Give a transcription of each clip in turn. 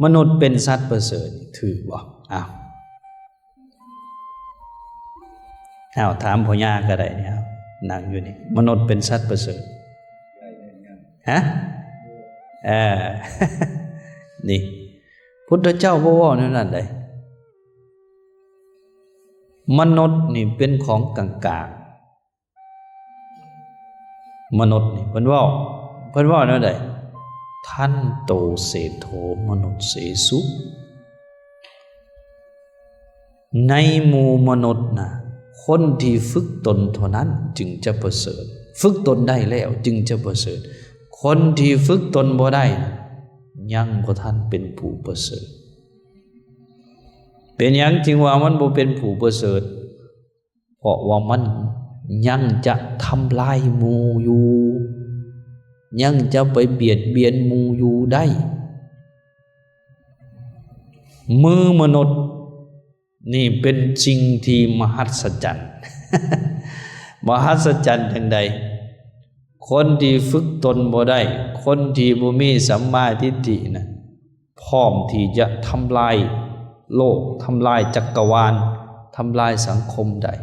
ມະນຸດເປັນສັດປະເສີດ ຖືກບໍ່? ອ້າວ ອ້າວ ຖາມພໍ່ຍ່າກໍໄດ້ ນີ້ ນັ່ງຢູ່ນີ້ ມະນຸດເປັນສັດປະເສີດ ຮະ? ເອີ ນີ້ ພຸດທະເຈົ້າບໍ່ເວົ້າແນວນັ້ນໃດ. ມະນຸດນີ້ເປັນຂອງກາງໆ. ມະນຸດນີ້ເພິ່ນເວົ້າ ເພິ່ນເວົ້າແນວໃດ? ທັນໂຕເສໂທມະນຸດເສສຸ. ໃນໝູ່ມະນຸດນະ ຄົນທີ່ຝຶກຕົນເທົ່ານັ້ນຈຶ່ງຈະປະເສີດ. ຝຶກຕົນໄດ້ແລ້ວຈຶ່ງຈະປະເສີດ. ຄົນທີ່ຝຶກຕົນບໍ່ໄດ້ ຍັງບໍ່ທັນເປັນຜູ້ປະເສີດ. ເປັນຫຍັງຈຶ່ງວ່າມັນບໍ່ເປັນຜູ້ປະເສີດ? ເພາະວ່າມັນຍັງຈະທຳລາຍໝູ່ຢູ່ ຍັງຈະໄປບຽດບຽນໝູ່ຢູ່ໄດ້. ມືມະນຸດນີ້ເປັນສິ່ງທີ່ມະຫັດສະຈັນ. ມະຫັດສະຈັນຈັ່ງໃດ? ຄົນທີ່ຝຶກຕົນບໍ່ໄດ້ ຄົນທີ່ບໍ່ມີສຳມາທິດຖິນະ ພ້ອມທີ່ຈະທຳລາຍໂລກ ທຳລາຍຈັກກະວານ ທຳລາຍສັງຄົມໄດ້.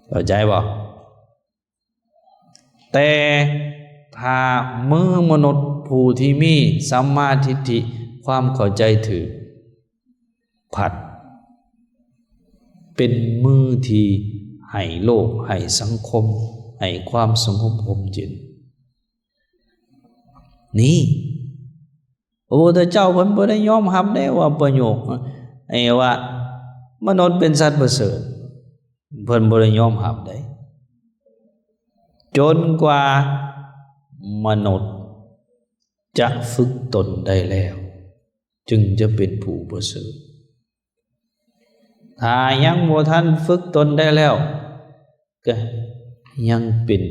ເຂົ້າໃຈບໍ່? ແຕ່ຖ້າມືມະນຸດຜູ້ທີ່ມີສຳມາທິດຖິ ຄວາມເຂົ້າໃຈຖືກ ພັດເປັນມືທີ່ໃຫ້ໂລກ ໃຫ້ສັງຄົມ ໃຫ້ຄວາມສະຫງົບຮົ່ມເຢັນ. ນີ້ ພະພຸດທະເຈົ້າເພິ່ນບໍ່ໄດ້ຍອມຮັບເດ້ວ່າປະໂຫຍກ ໄອ້ວ່າມະນຸດເປັນສັດປະເສີດ ເພິ່ນບໍ່ໄດ້ຍອມຮັບເດ້. ຈົນກວ່າມະນຸດຈະຝຶກຕົນໄດ້ແລ້ວ ຈຶ່ງຈະເປັນຜູ້ປະເສີດ. ຖ້າຍັງບໍ່ທັນຝຶກຕົນໄດ້ແລ້ວ ກໍຍັງເປັນ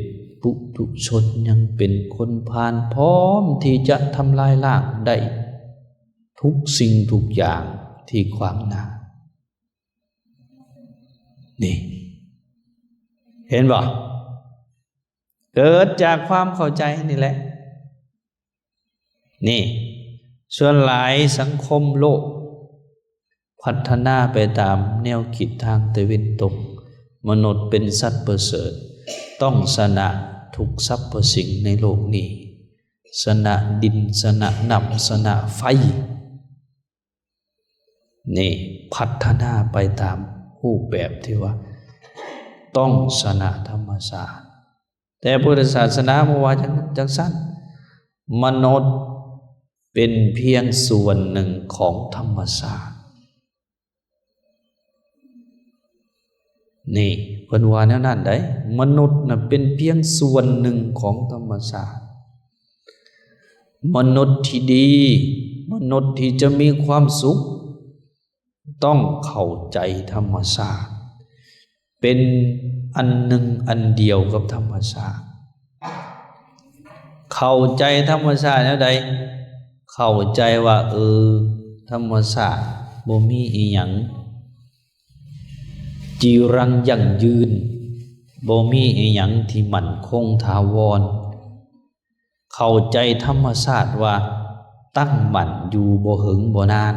ປຸຖຸຊົນ ຍັງເປັນຄົນພານ ພ້ອມທີ່ຈະທຳລາຍລ້າງໄດ້ທຸກສິ່ງທຸກຢ່າງທີ່ຂວາງໜ້າ. ນີ້ ເຫັນບໍ່? ເກີດຈາກຄວາມເຂົ້າໃຈນີ້ແຫຼະ. ນີ້ ສ່ວນຫຼາຍສັງຄົມໂລກພັດທະນາໄປຕາມແນວຄິດທາງຕາເວັນຕົກ. ມະນຸດເປັນສັດປະເສີດ ຕ້ອງຊະນະທຸກສັບພະສິ່ງໃນໂລກນີ້, ຊະນະດິນ, ຊະນະນ້ຳ, ຊະນະໄຟ. ນີ້ ພັດທະນາໄປຕາມຮູບແບບທີ່ວ່າຕ້ອງຊະນະທຳມະຊາດ. ແຕ່ພຸດທະສາສະໜາບໍ່ວ່າຈັ່ງ ຈັ່ງຊັ້ນ. ມະນຸດເປັນພຽງສ່ວນໜຶ່ງຂອງທຳມະຊາດ. ນີ້ ເພິ່ນວ່າແນວນັ້ນໃດ໋. ມະນຸດນະເປັນພຽງສ່ວນໜຶ່ງຂອງທຳມະຊາດ. ມະນຸດທີ່ດີ, ມະນຸດທີ່ຈະມີຄວາມສຸກ, ຕ້ອງເຂົ້າໃຈທຳມະຊາດ ເປັນອັນໜຶ່ງອັນດຽວກັບທຳມະຊາດ. ເຂົ້າໃຈທຳມະຊາດແນວໃດ? ເຂົ້າໃຈວ່າ ເອີ ທຳມະຊາດບໍ່ມີອີ່ຫຍັງຈີລັງຢັ້ງຢືນ, ບໍ່ມີອີ່ຫຍັງທີ່ໝັ້ນຄົງຖາວອນ. ເຂົ້າໃຈທຳມະຊາດວ່າຕັ້ງໝັ້ນຢູ່ບໍ່ເຫິງບໍ່ນານ.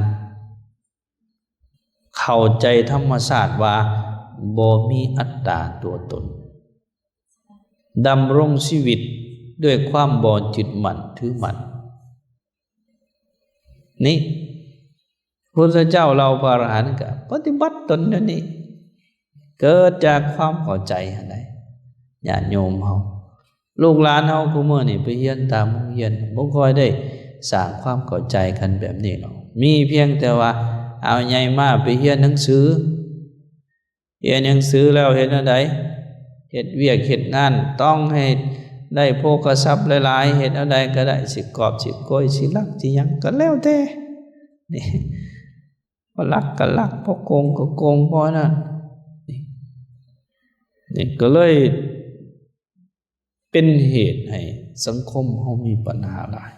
ເຂົ້າໃຈທຳມະຊາດວ່າບໍ່ມີອັດຕາຕົວຕົນ, ດຳລົງຊີວິດດ້ວຍຄວາມບໍ່ຍຶດໝັ້ນຖືໝັ້ນ. ນີ້ ພຸດທະເຈົ້າເຫຼົ່າພະອະລະຫັນກະປະຕິບັດຕົນແນວນີ້, ເກີດຈາກຄວາມເຂົ້າໃຈຫັ້ນໃດ໋ ຍາດໂຍມເຮົາ. ລູກຫຼານເຮົາຄູ່ມື້ນີ້ໄປຮຽນຕາມໂຮງຮຽນ ບໍ່ຄ່ອຍໄດ້ສ້າງຄວາມເຂົ້າໃຈກັນແບບນີ້ດອກ. ມີພຽງແຕ່ວ່າເອົາໃຫຍ່ມາໄປຮຽນໜັງສື, ຮຽນໜັງສືແລ້ວເຮັດແນວໃດ? ເຮັດວຽກເຮັດງານ ຕ້ອງໃຫ້ໄດ້ໂພຄະຊັບຫຼາຍໆ, ເຮັດແນວໃດກໍໄດ້ ຊິກອບຊິໂກຍ ຊິລັກຊິຫຍັງກໍແລ້ວແຕ່. ນີ້ ບໍ່ລັກກໍລັກ ບໍ່ໂກງກໍໂກງ ພໍນັ້ນ. ນີ້ ນີ້ກໍເລີຍ ເປັນເຫດໃຫ້ສັງຄົມເຮົາມີບັນຫາຫຼາຍ.